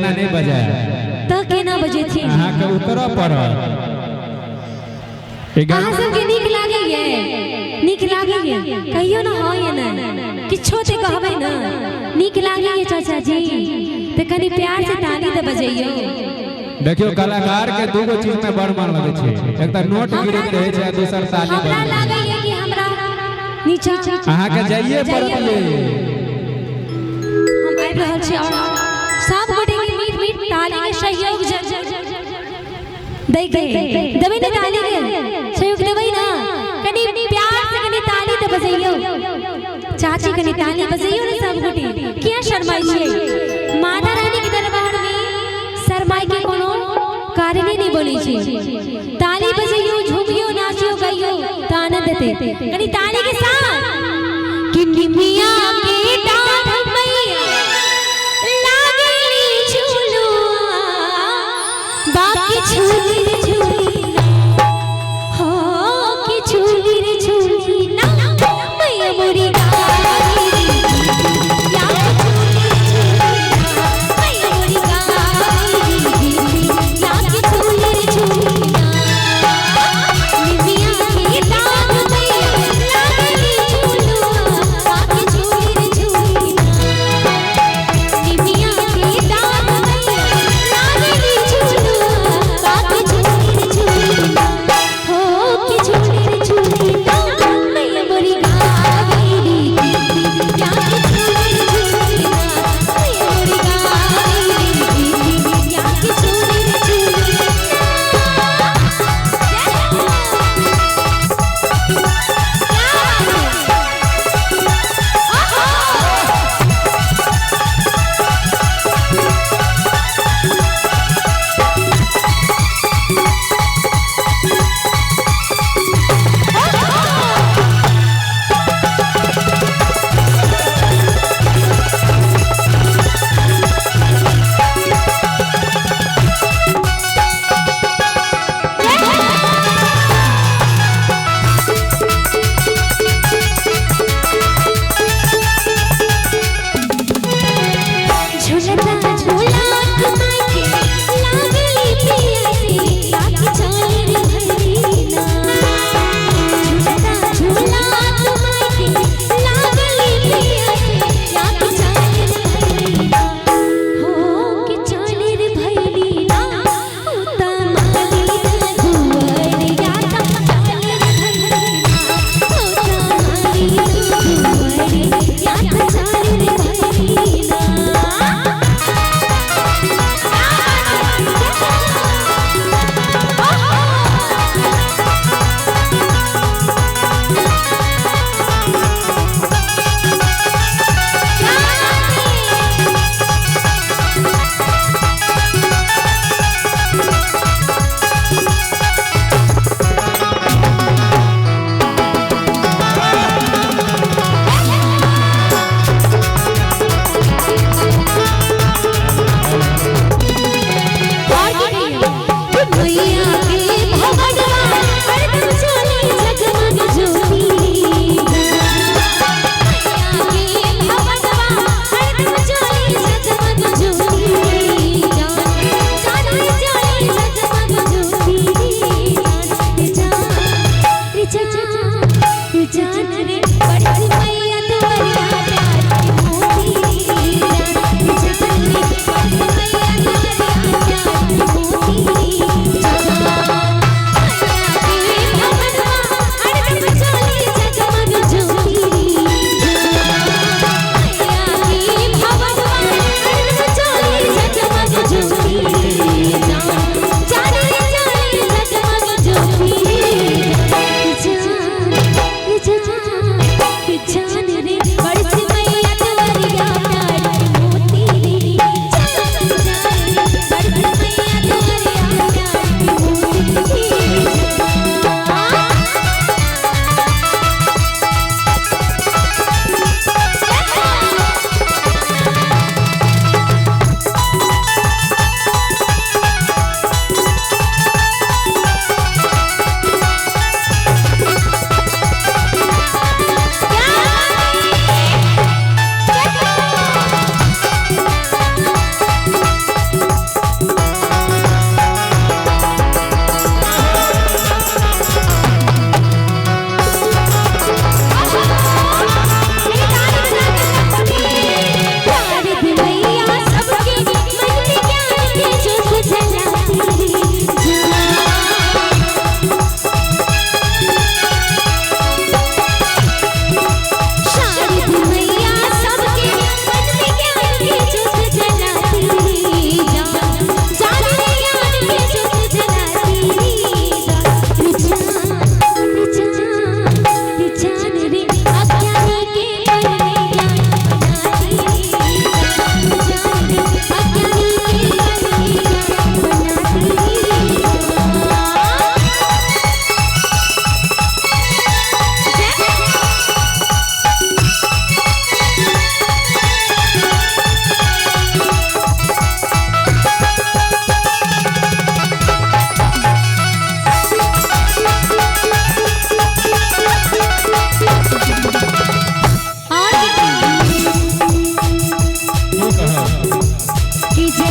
एना नहि बजाय। तऽ केना बजेथिन? अहाँके उतरऽ पड़त। ई अहाँ गाना सबके नीक लागैए? नीक लागैए? कहियो ना हाँ या नहि, किछो तऽ कहबै ने। नीक लागैए चाचा जी? तऽ कनि प्यार से ताली तऽ बजैयौ। देखियौ, कलाकार के दूगो चीज में बड़ मन लगै छै, एक तऽ नोट गिरैत रहै छै आ दोसर ताली हमरा बजैत। लागैए कि हमरा नीचा अहाँके जाइए पड़त ये। हम आबि रहल छी और सब गोटे के मीठ मीठ ताली के सहयोग दै के देबै ने? ताली के सहयोग देबै ने? कनि प्यार से कनि ताली तऽ बजैयौ। चाची, कनि ताली बजैयौ ने। सब गोटे किया शर्माइ छियै? माता रानी के दरबार में शर्माइ के कोनो कारणे नहि बनै छै। ताली बजैयौ, झूमियौ, नाचियौ, गाइयौ तऽ आनंद एतै। कनि ताली के साथ कि निमिया के डाढ़ मैया लागली झूलुआ, बाकी झूली रे झूली ना, हो कि झूली रे झूली ना, मैया मोरी गाली रे, या झूली रे झूली ना, मैया मोरी गाली रे, या कि झूली रे झूली ना। निमिया के डाढ़ मैया लागली झूलुआ, बाकी झूली रे झूली ना। निमिया के डाढ़ मैया लागली झूलुआ, बाकी झूली रे झूली ना, हो कि झूली रे झूली ना, मैया मोरी गावी रे, या कि झूली रे झूली ना, मैया मोरी गावी रे, या कि झूली रे झूली ना। जय हो! क्या बात है! ओहो! झूलता झूलात मायके लागली पियासी, बाकी चाल रे भैली ना। झूलता झूलात मायके लागली पियासी, बाकी चाल रे भैली ना, हो कि चाल रे भैली ना, उता माली दुआर या चाल रे भैली ना, उता माली दुआर या चाल रे भैली ना।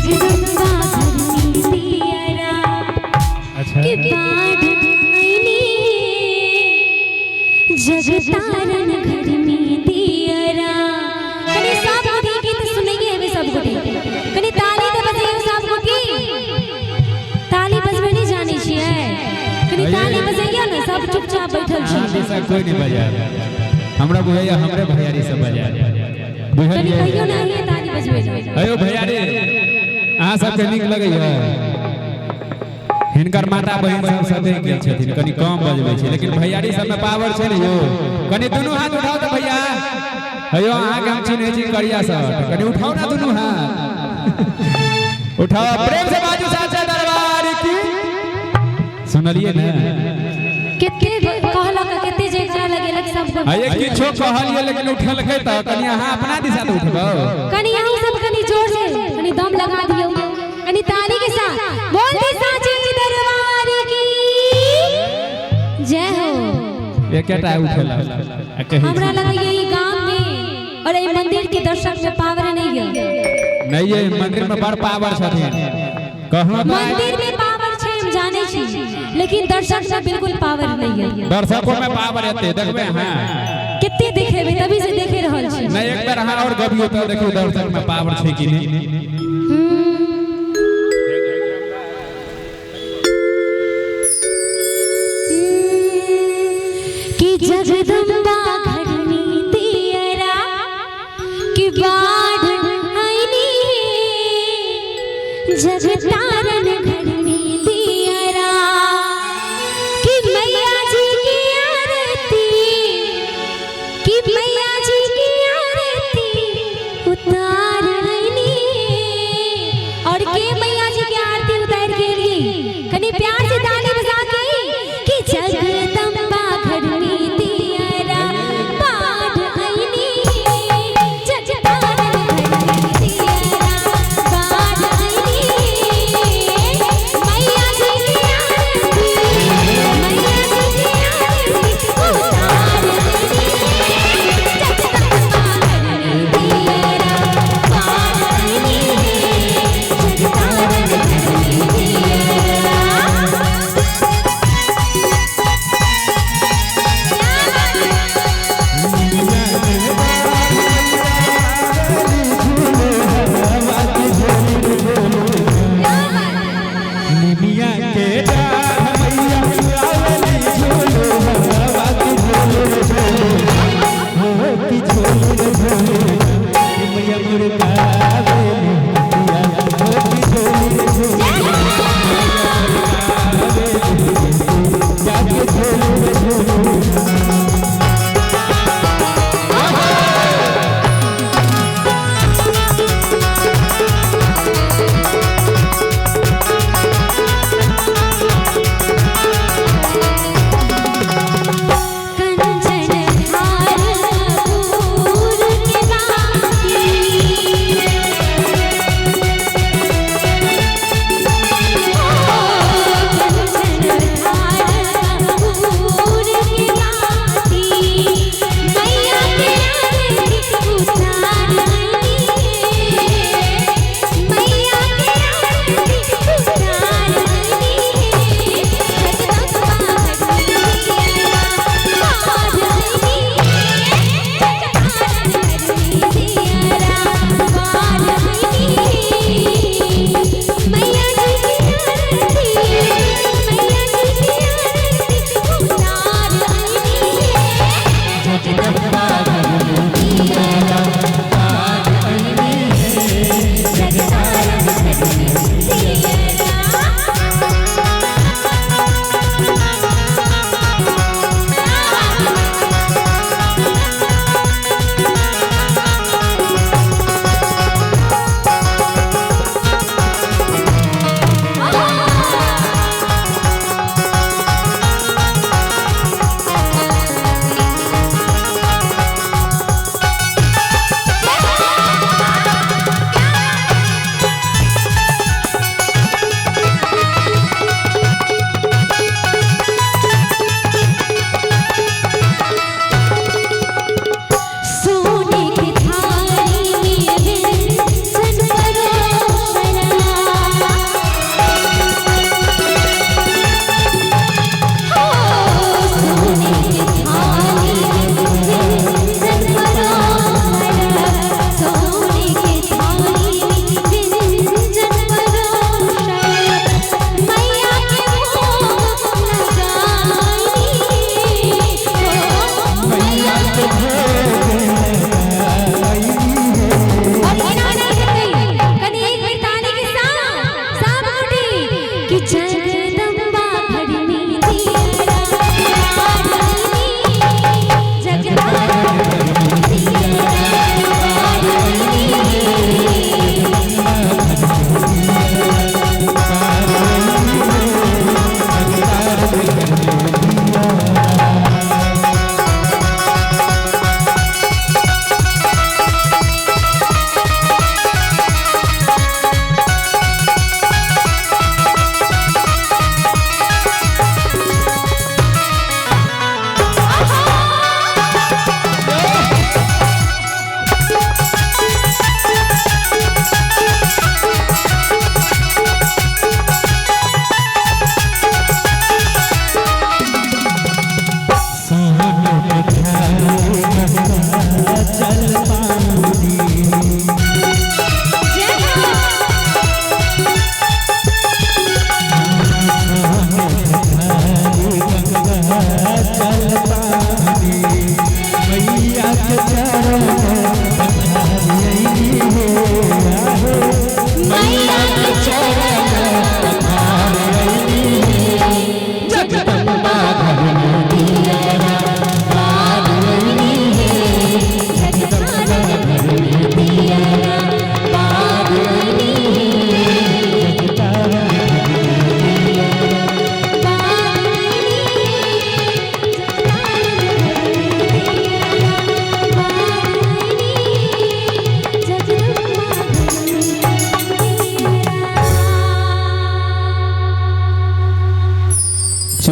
जगदम्बा घर में दियरा अच्छा कि बाढ़ आईनी जगतारन घर में दियरा। कनी सब गोटी गीत सुनैए हेबे सब गोटी, कनी ताली तऽ बजैयौ सब गोटी। ताली बजबै नहि जानै छियै? कनी ताली बजैयौ ने, सब चुपचाप बैठल अहाँ छी। दिशा कोइ नहि बजाय, हमरा बुझाइया हमरे भैयारी सब बजाय। कनी बुझलियै? कहियो ने अहिए ताली बजबै लए। अयो भैयारी, अहाँ सबके नीक लगैया? हिनकर माता बहिन सब सदैव गेल छथिन, कनी कम बजबै छै, लेकिन भैयारी सबमे पावर छै ने यौ। कनी दुनू हाथ उठाउ तऽ भैया। अयो अहाँके हम चिन्है छी करिया सर, कनी उठाउ ना दुनू हाथ, उठाओ प्रेम से बाजू साचा दरबार की। सुनलियै ने? कते कहलक, कते जयकारा लगेलक सब। अये किछो कहलियै लेकिन उठलकै तऽ कनी अहाँ अपना दिशा तऽ उठबौ। कनी अहूँ सब कनी जोर से कनी दम लगा दियौ, कनी ताली के साथ बोल दे साचे दरबार की जय हो। एकेटा उठेला आ कहै हमरा लगैया ई गाम में और एहि मंदिर के दर्शक में पावर नहीं है। नहीं, ये मंदिर में बड़ पावर छथिन कहलहुँ तऽ। मंदिर में पावर छै हम जानै छी, लेकिन दर्शक में बिल्कुल पावर नहीं है। दर्शकों में पावर एते देखबै अहाँ। कते देखेबै, तभी से देखे रहल छी। नहीं, एक बेर अहाँ और गबियौ तऽ देखियौ दर्शक में पावर छै कि नहि। कि जगदम्बा घर में दियरा कि बाढ़ आईनी जगतारन घर में दियरा कि मैया जी की आरती, कि मैया जी की आरती उतार आईनी। और के मैया जी की आरती उतार के लिए कनी प्यार से ताली बजा के कि जगदम्बा घर में दियरा बाढ़ आईनी जगतारन घर में दियरा बाढ़ आईनी।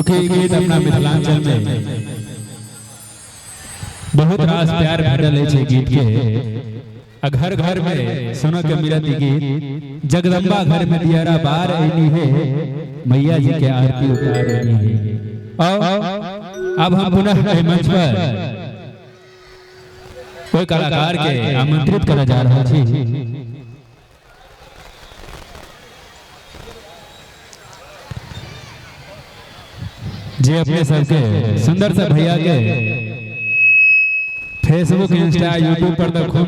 चूँकि ई गीत अपना मिथिलांचल में बहुत रास प्यार भेटल अछि गीत के आ घर घर में सुनऽ के मिलत ई गीत। जगदम्बा घर में दियारा बार ऐनी है, मैया जी के आरती उतार ऐनी है। और अब हम पुनः एहि मंच पर कोई कलाकार के आमंत्रित करऽ जा रहल छी। जे अपने सबके सुंदर से भैया के फेसबुक, इंस्टा, यूट्यूब पर तो खूब